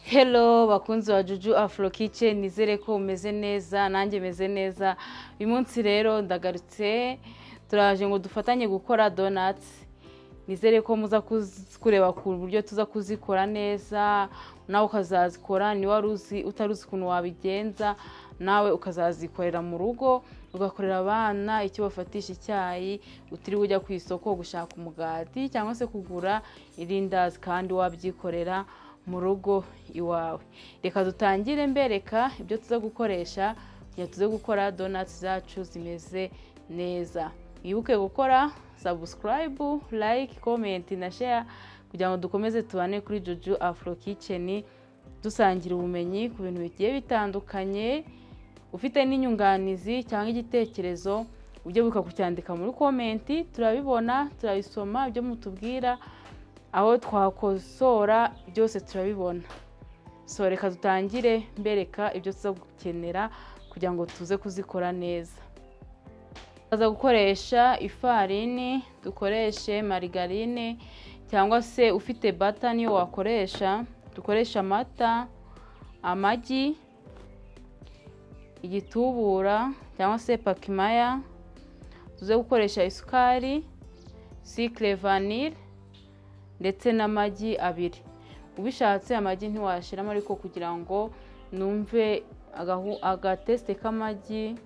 Hello bakunzi wa Juju Afro Kitchen, nizere ko umeze neza, nanjye meze neza. Uyu munsi rero ndagarutse, turaje ngo dufatanye gukora donuts. Nizere ko muza kureba ku buryo tuza kuzikora neza, nawe ukazazikora, ni waruzi utaruzi ukuntu wabigenza, nawe ukazazikorera mu rugo, ugakorera abana icyo bafatisha icyayi, utiriwe ujya ku isoko gushaka umugati cyangwa se kugura irindazi, kandi wabyikorera mu rugo iwawe. Reka dutangire mbereka ibyo tuza gukoresha kugira tuze gukora donuts zacu zimeze neza. Wibuke gukora subscribe, like, comment na share kugira ngo dukomeze tubane kuri Juju Afro Kitchen, dusangira ubumenyi ku bintu bigiye bitandukanye. Ufite n'inyunganizi cyangwa igitekerezo ujye wibuka kucyandika muri comment, turabibona, turabisoma, ibyo mutubwira, aho twakosora byose turabibona. So reka dutangire mbereka ibyo tuza gukenera kugira ngo tuze kuzikora neza. Tuza gukoresha ifarini, dukoreshe marigarine cyangwa se ufite bata niyo wakoresha, dukoresha amata, amagi, igitubura cyangwa se pakimaya, tuze gukoresha isukari, sucre vanille ndetse n'amagi abiri. Ubishatse amagi ntiwashiramo, ariko kugira ngo numve agateste k'amagi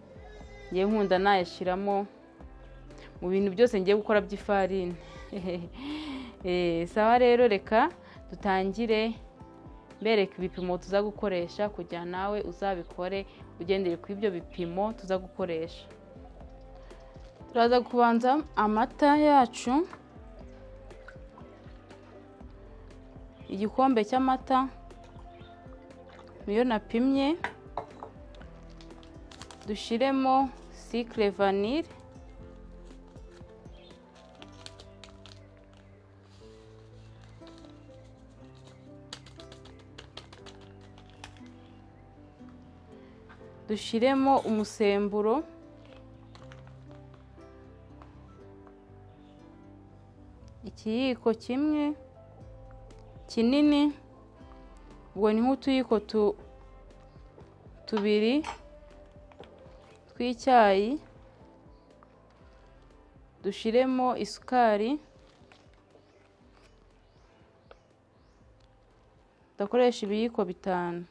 ngiye nkunda nayashiramo mu bintu byose ngiye gukora by'ifarini. Sawa rero reka dutangire mbereka ibipimo tuza gukoresha kugira nawe uzabikore ugendere ku ibyo bipimo tuza gukoresha. Turaza kubanza amata yacu, igikombe cy'amata niyo napimye, dushiremo sucre vanille, dushiremo umusemburo, ikiyiko kimwe kinini, ubwo ni nk'utuyiko tubiri tw'icyayi, dushiremo isukari, ndakoresha ibiyiko 5.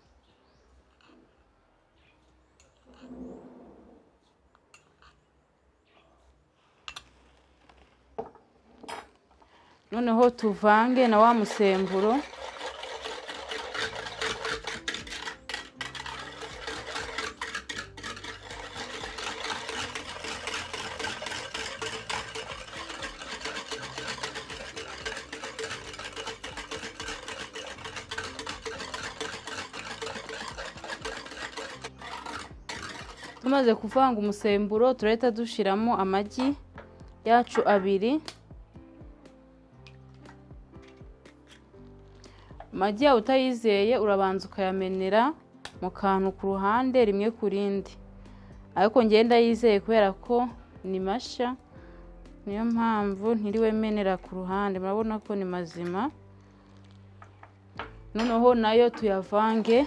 Noneho tuvange na wa musemburo. Tumaze kuvanga umusemburo turahita dushiramo amagi yacu abiri. Amagi yawe utayizeye urabanza ukayamenera mu kantu ku ruhande rimwe ku rindi, ariko njye ndayizeye kubera ko ni mashya, niyo mpamvu ntiriwe menera ku ruhande. Murabona ko ni mazima. Noneho nayo tuyavange.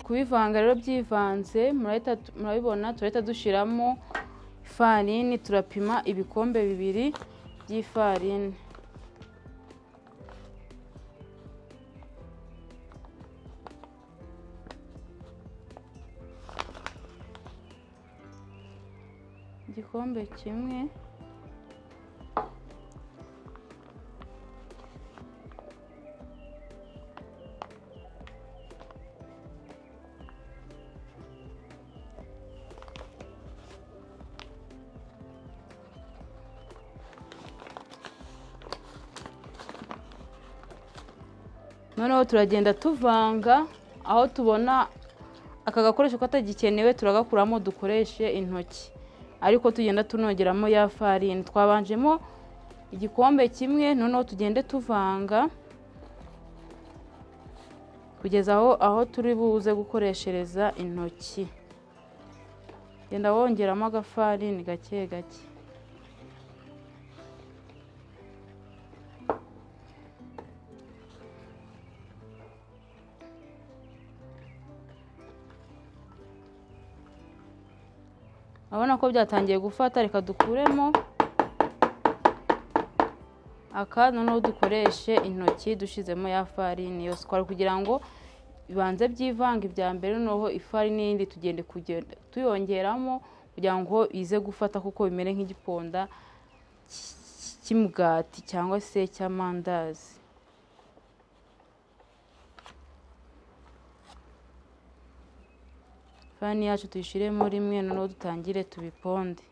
Kubivanga rero byivanze murabibona, turahita dushiramo ifarini, turapima ibikombe 2 by'ifarini. Igikombe kimwe, noneho turagenda tuvanga aho tubona aka gakoresho katagikenewe turagakuramo dukoreshe intoki, ariko tugenda tunogeramo ya farini. Twabanjemo Igikombe kimwe, noneho tugende tuvanga kugeza aho turi buze gukoreshereza intoki. Genda wongeramo agafarini gake gake. Urabona ko byatangiye gufata, reka dukuremo aka, noneho dukoreshe intoki dushizemo ya farini yose twari kugira ngo bibanze byivange ibya mbere, noneho ifarini yindi tugende kugenda tuyongeramo kugira ngo ize gufata, kuko bimere nk'igiponda cy'umugati cyangwa se cy'amandazi. Ifarini yacu tuyishiremo rimwe, noneho dutangire tubiponde.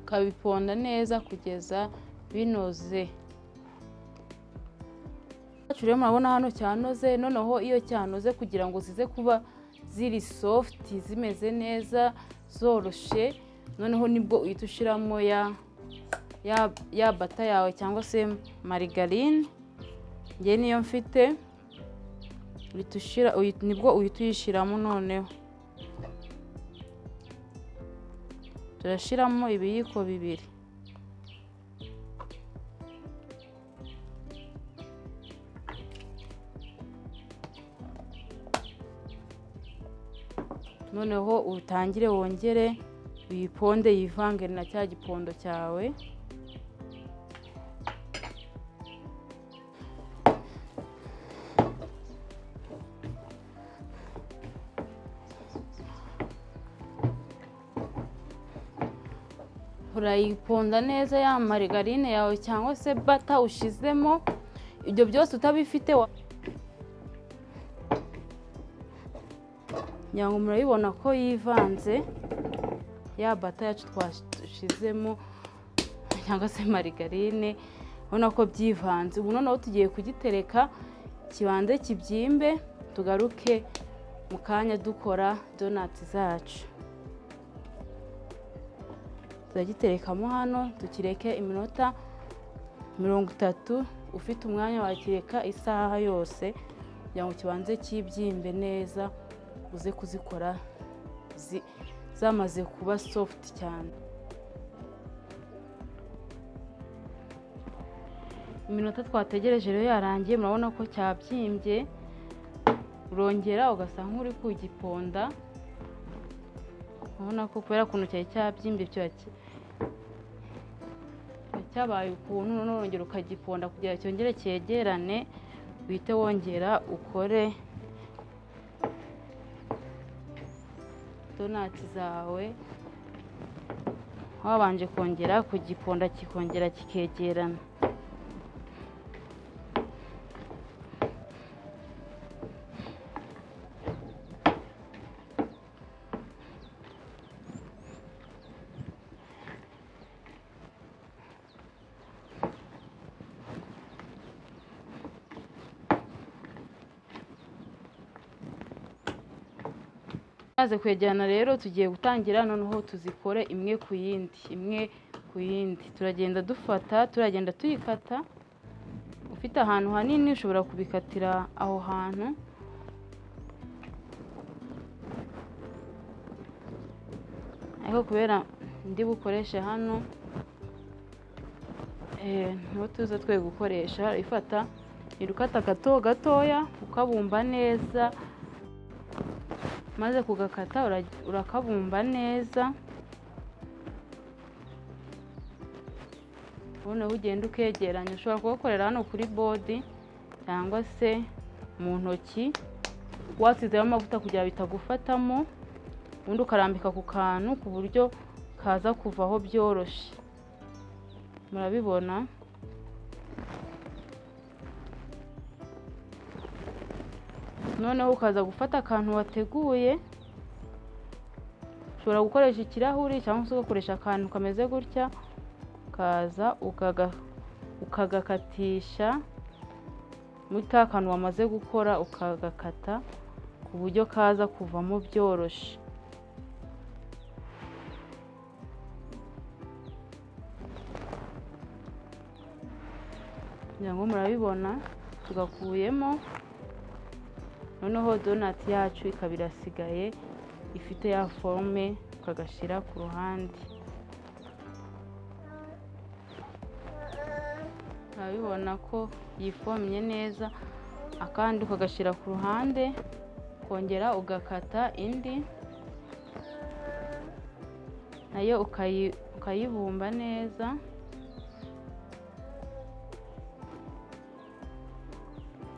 Ukabiponda neza kugeza binoze. Rero murabona hano cyanoze, noneho iyo cyanoze kugira ngo zize kuba ziri soft zimeze neza zoroshe, noneho nibwo uhita ushiramo ya bata yawe cyangwa se marigarine. Nge niyo mfite, nibwo uhita uyishiramo. Noneho turashiramo ibiyiko bibiri. Noneho utangire wongere uyiponde yivange na cya gipondo cyawe. Urayiponda neza ya marigarine yawe cyangwa se bata ushizemo. Ibyo byose utabifite nyango murayibona ko yivanze ya bata yacu twashizemo cyangwa se marigarine, ubona ko byivanze. Ubu noneho tugiye kugitereka kibanze kibyimbe, tugaruke mu kanya dukora donati zacu. Turagiterekamo hano tukireke iminota 30, ufite umwanya wakireka isaha yose kugira ngo kibanze kibyimbe neza, uze kuzikora zamaze kuba soft cyane. Iminota twategereje rero yarangiye, murabona ko cyabyimbye. Urongera ugasa nk'uri kugiponda, urabona ko kubera ukuntu cyari cyabyimbye cyabaye ukuntu, noneho urongera ukagiponda kugira cyongere cyegerane, uhite wongera ukore donati zawe wabanje kongera kugiponda kikongera kikegerana. Maze kwegerana rero tugiye gutangira, noneho tuzikore imwe ku yindi, imwe ku yindi. Turagenda dufata, turagenda tuyikata. Ufite ahantu hanini ushobora kubikatira aho hantu. Ariko kubera ndi bukoreshe hano niho tuza twe gukoresha. Ifata irukata gato gatoya ukabumba neza. Maze kugakata urakabumba neza, noneho ugenda ukegeranya. Ushobora kugakorera hano kuri bodi cyangwa se mu ntoki, wasizeho amavuta kugira bitagufatamo, ubundi ukarambika ku kantu ku buryo kaza kuvaho byoroshye. Murabibona. Noneho ukaza gufata akantu wateguye, ushobora gukoresha ikirahuri cyangwa se ugakoresha akantu kameze gutya, ukaza ukagakatisha muri ka kantu wamaze gukora, ukagakata ku buryo kaza kuvamo byoroshye. Kugira ngo murabibona tugakuyemo, noneho donati yacu ikaba irasigaye ifite ya forme, ukagashyira ku ruhande. Urabibona ko yifomye neza, akandi ukagashyira ku ruhande, ukongera ugakata indi nayo ukayibumba neza.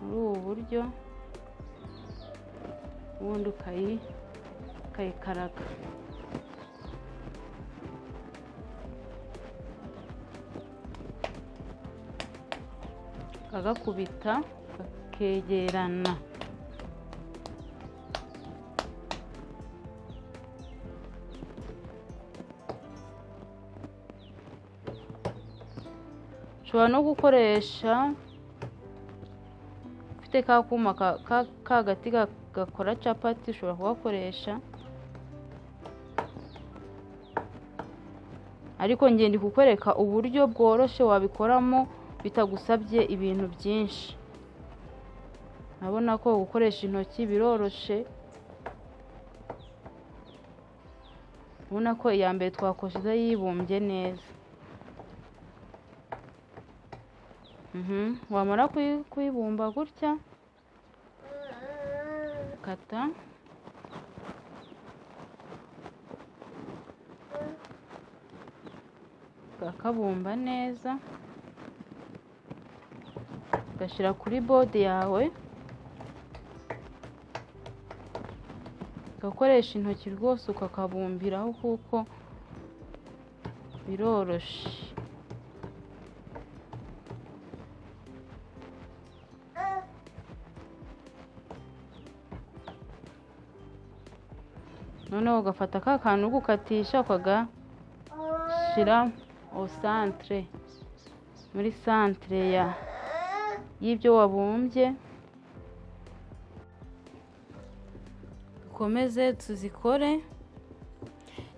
Muri ubu buryo, ubundi ukayikaraga. Ukagakubita kakegerana. Ushobora no gukoresha ufite ka kuma ka gati gakora capati, ushobora kugakoresha, ariko ngiye ndi kukwereka uburyo bworoshye wabikoramo bitagusabye ibintu byinshi. Urabona ko gukoresha intoki biroroshe. Ubona ko iya mbere twakoze yibumbye neza. Wamara kuyibumba gutya, kata ukakabumba neza, ugashyira kuri bode yawe, ugakoresha intoki rwose ukakabumbiraho kuko biroroshe. Noneho ugafata ka kantu ugukatisha ukagashyira au centre, muri centre ya y'ibyo wabumbye. Dukomeze tuzikore.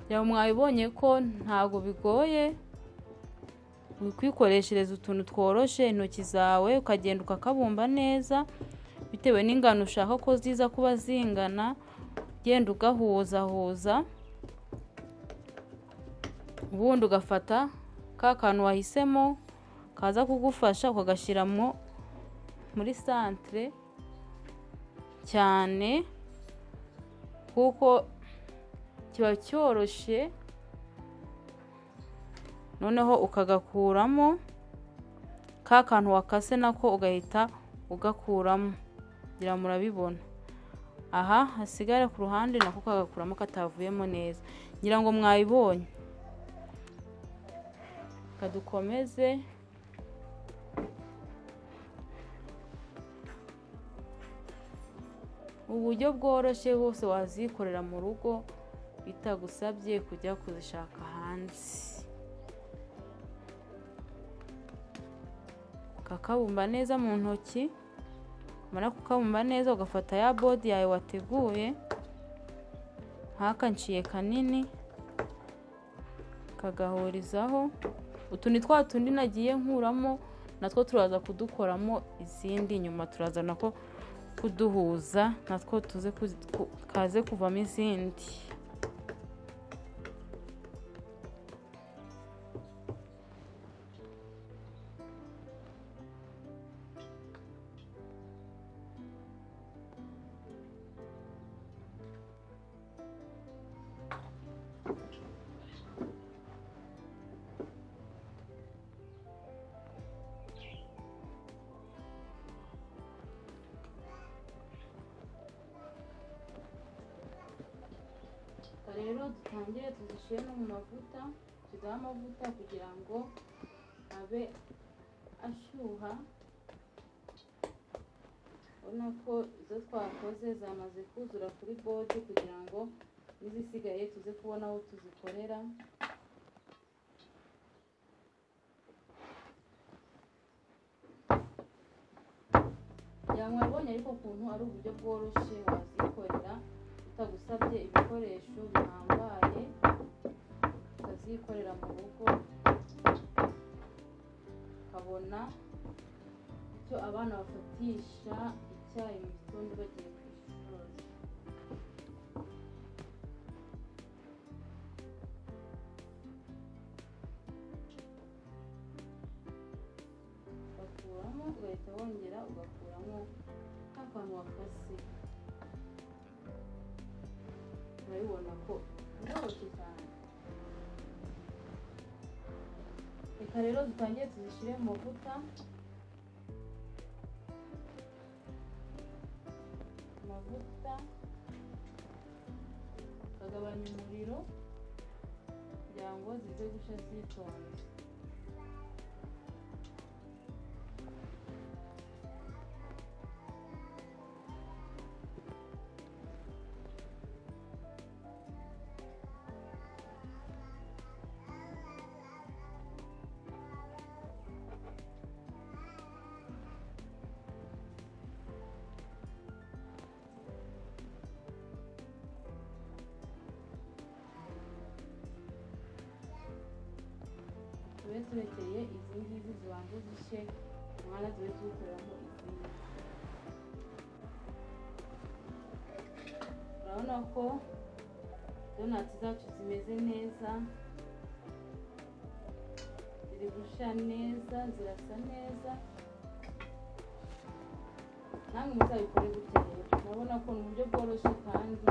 Ya mwabibonye ko ntago bigoye, kwikoreshereza utuntu tworoshe intoki zawe, ukagenda ukakabumba neza bitewe n'ingano ushaka ko ziza kuba zingana, ugenda ugahuzahuza, ubundi ugafata ka kantu wahisemo kaza kugufasha ukagashyiramo muri centre cyane, kuko kiba cyoroshye. Noneho ukagakuramo ka kantu wakase nako ugahita ugakuramo, ngira murabibona. Aha hasigara ku ruhande nako kagakuramo katavuyemo neza, ngira ngo mwabibonye. Kadukomeze. Uburyo bworoshye bwose wazikorera mu rugo bitagusabye kujya kuzishaka hanze. Kakabumba neza mu ntoki, mara kukabumba neza ugafata ya bodi yawe wateguye, nk'aka nciye kanini, kagahurizaho utu ni twa tundi nagiye nkuramo, natwo turaza kudukoramo izindi nyuma, turaza nako kuduhuza natwo tuze kaze kuvamo izindi. Rero dutangire tuzishyire no mu mavuta, tudahe amavuta kugira ngo abe ashyuha. Ubona ko izo twakoze zamaze kuzura kuri bode, kugira ngo n'izisigaye tuze kubona aho tuzikorera. Mwabonye ariko ukuntu ari uburyo bworoshye wazikorera bitagusabye ibikoresho bihambaye, ukazikorera mu rugo ukabona icyo abana bafatisha icyayi mu gitondo bagiye ku ishuri. Ugakuramo ugahita wongera ugakuramo akantu wakase, urabibona ko biroroshye cyane. Reka rero dutangire tuzishyire mu mavuta. Amavuta ukagabanya umuriro kugira ngo zize gushya zitonze. Tube turekeye izi ngizi zibanze zishye, umwanya tube tuwukoreramo izindi. Urabona ko donati zacu zimeze neza, ziri gushya neza, zirasa neza. Namwe muzabikore gutya rero, urabona ko ni uburyo bworoshye kandi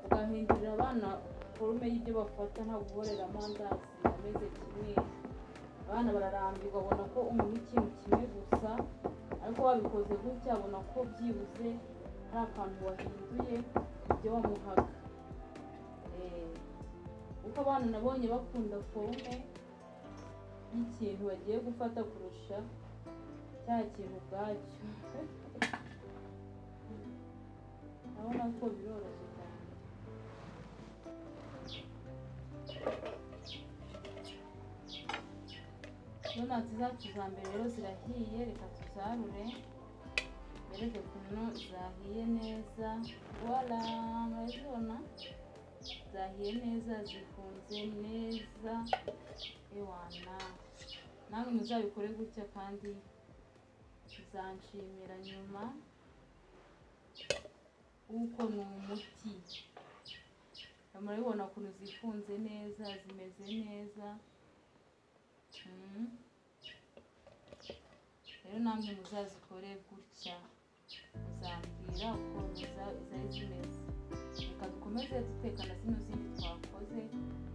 ugahindurira abana forume y'ibyo bafata, nta guhorera amandazi ameze kimwe. Abana bararambirwa, babona ko umuntu ikintu kimwe gusa, ariko wabikoze gutya abona ko byibuze hari akantu wahinduye ibyo wamuhaga. Kuko abana nabonye bakunda forume y'ikintu bagiye gufata kurusha cya kintu ubwacyo. Urabona ko biroroshye cyane. Donati zacu za mbere rero zirahiye, reka tuzarure bereke ukuntu zahiye neza. Wala, murabibona zahiye neza, zifunze neza. Ewana, namwe muzabikore gutya kandi muzanshimira nyuma, kuko ni umuti. Murabibona ukuntu zifunze neza, zimeze neza. Rero namwe muzazikore gutya, muzambwira uko zari zimeze. Reka dukomeze dutekana zino zindi twakoze,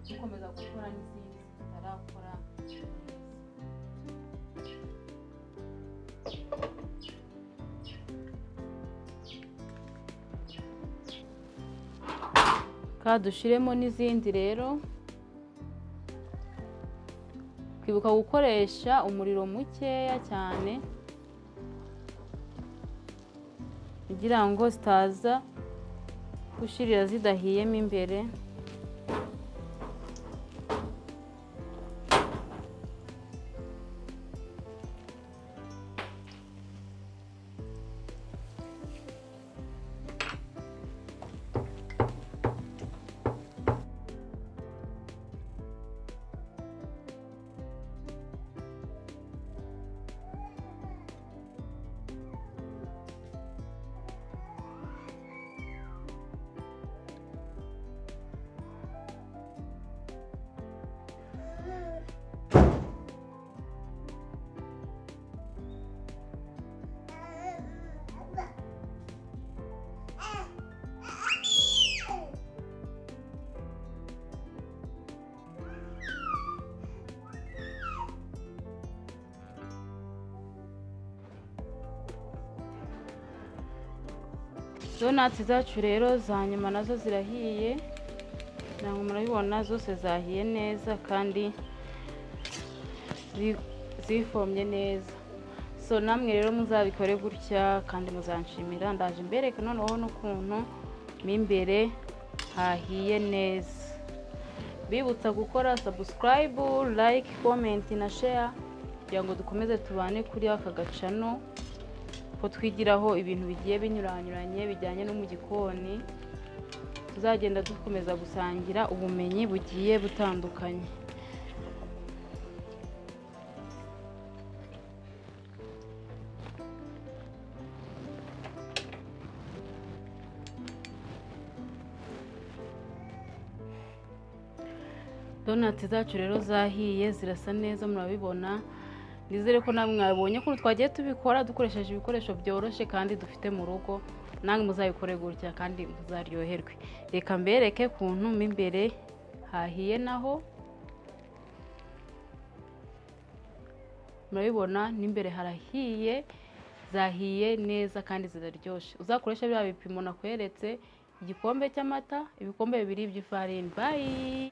dukomeza gukora n'izindi tutarakora neza. Ka dushiremo n'izindi rero. Kwibuka gukoresha umuriro mukeya cyane kugira ngo zitaza gushirira zidahiyemo imbere. Donati zacu rero za nyuma nazo zirahiye, ntabwo murabibona zose zahiye neza kandi zifomye neza. So namwe rero muzabikore gutya kandi muzanshimira. Ndaje mbereka noneho n'ukuntu mo imbere hahiye neza. Bibutsa gukora subscribe, like, comment na share kugira ngo dukomeze tubane kuri aka gacano. ko twigiraho ibintu bigiye binyuranyuranye bijyanye no mu gikoni. Tuzagenda dukomeza gusangira ubumenyi bugiye butandukanye. Donati zacu rero zahiye, zirasa neza, murabibona. Nizere ko namwe mwabonye ukuntu twagiye tubikora dukoresheje ibikoresho byoroshye kandi dufite mu rugo. Namwe muzabikore gutya kandi muzaryoherwe. Reka mbereke ukuntu mo imbere hahiye naho. Murabibona n'imbere harahiye, zahiye neza kandi ziraryoshye. Uzakoresha biriya bipimo nakweretse, igikombe cy'amata, ibikombe 2 by'ifarini. Bye.